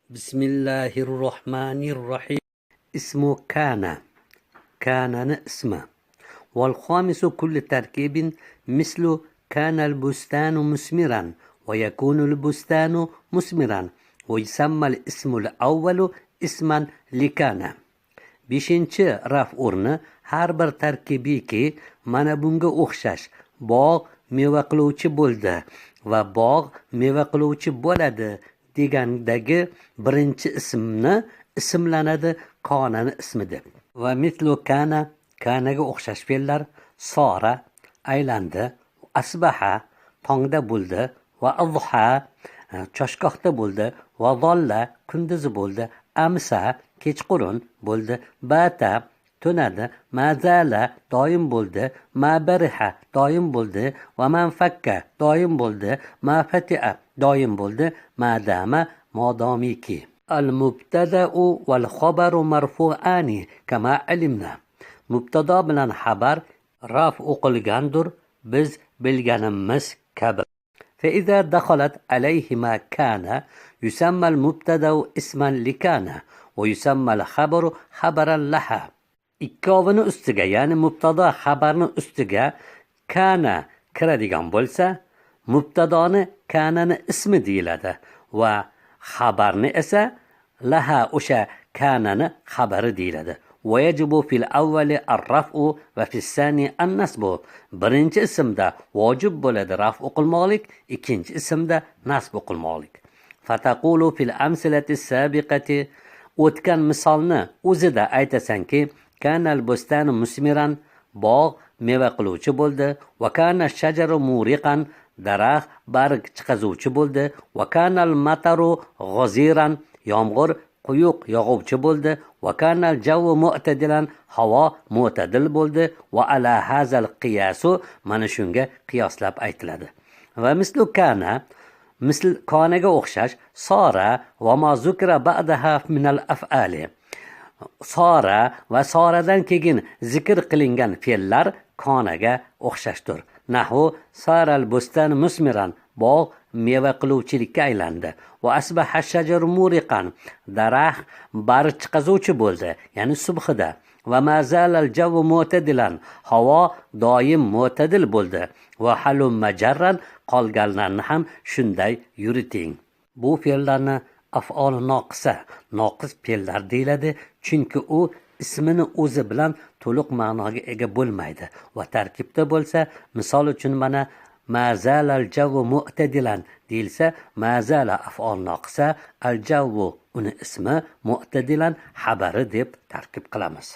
Bismillahir Rohmanir Rohim. Ismu kana. Kanani ismi. Val khamisu kulli tarkibin mislu kana al-bustanu musmiran va yakunu al-bustanu musmiran va yusamma al-ismu al-awwalu isman likana. Beshinchi raf o'rni har bir tarkibiyki mana bunga o'xshash bog' meva qiluvchi bo'ldi va bog' meva qiluvchi bo'ladi degandagi birinchi ismni ismlanadi konani ismi deb. Va mitlu kana, kanaga o'xshash fe'llar sora aylandi, asbaha tongda bo'ldi va adha choshgohda bo'ldi va zolla kunduzi bo'ldi, amsa kechqurun bo'ldi, bata tunadi, mazala doim bo'ldi, ma bariha doim bo'ldi va man fakka doim bo'ldi, ma fatia doim bo'ldi, madama modomiki. Al mubtada'u val xabaru marfu'ani kama alimna. Mubtado bilan xabar raf o'qilgandir biz bilganimiz kabi. فإذا دخلت عليهما كان يسمى المبتدأ اسما لكان ويسمى الخبر خبرا لها. Ikkovini ustiga, ya'ni mubtado xabarni ustiga kana kiradigan bo'lsa, mubtadoni kanani ismi deyiladi va xabarni esa laha o'sha kanani xabari deyiladi. ويجب في الأول الرفع وفي الثاني النصب. Birinchi ismda vojib bo'ladi raf o'qilmoqlik, ikkinchi ismda nasb o'qilmoqlik. فتقول في الأمثلة السابقة, o'tgan misolni o'zida aytasanki, كان البستان مسمرا, bog' meva qiluvchi bo'ldi, وكان الشجر مورقا, daraxt barg chiqazuvchi bo'ldi, وكان المطر غزيرا, yomg'ir quyuq yog'uvchi bo'ldi, وكان الجو معتدلا, havo mo'tadil bo'ldi. وعلى هذا القياس, mana shunga qiyoslab aytiladi. Va mislu kana, misl konaga o'xshash sora وما ذكر بعدها من الأفعال, sora va soradan keyin zikr qilingan fe'llar konaga o'xshashdir. Nahu صار البستان مسمرا, bog' meva qiluvchilikka aylandi, وأصبح الشجر مورقا, daraxt barg chiqazuvchi bo'ldi, ya'ni subhida, وما زال الجو معتدلا, havo doim mo'tadil bo'ldi, وهلم جرا, qolganlarni ham shunday yuriting. Bu fe'llarni af'ol noqisa, noqis fe'llar deyiladi, chunki u ismini o'zi bilan to'liq ma'noga ega bo'lmaydi va tarkibda bo'lsa, misol uchun, mana ما زال الجو معتدلا deyilsa, ما زال af'ol noqisa, الجو uni ismi, معتدلا xabari deb tarkib qilamiz.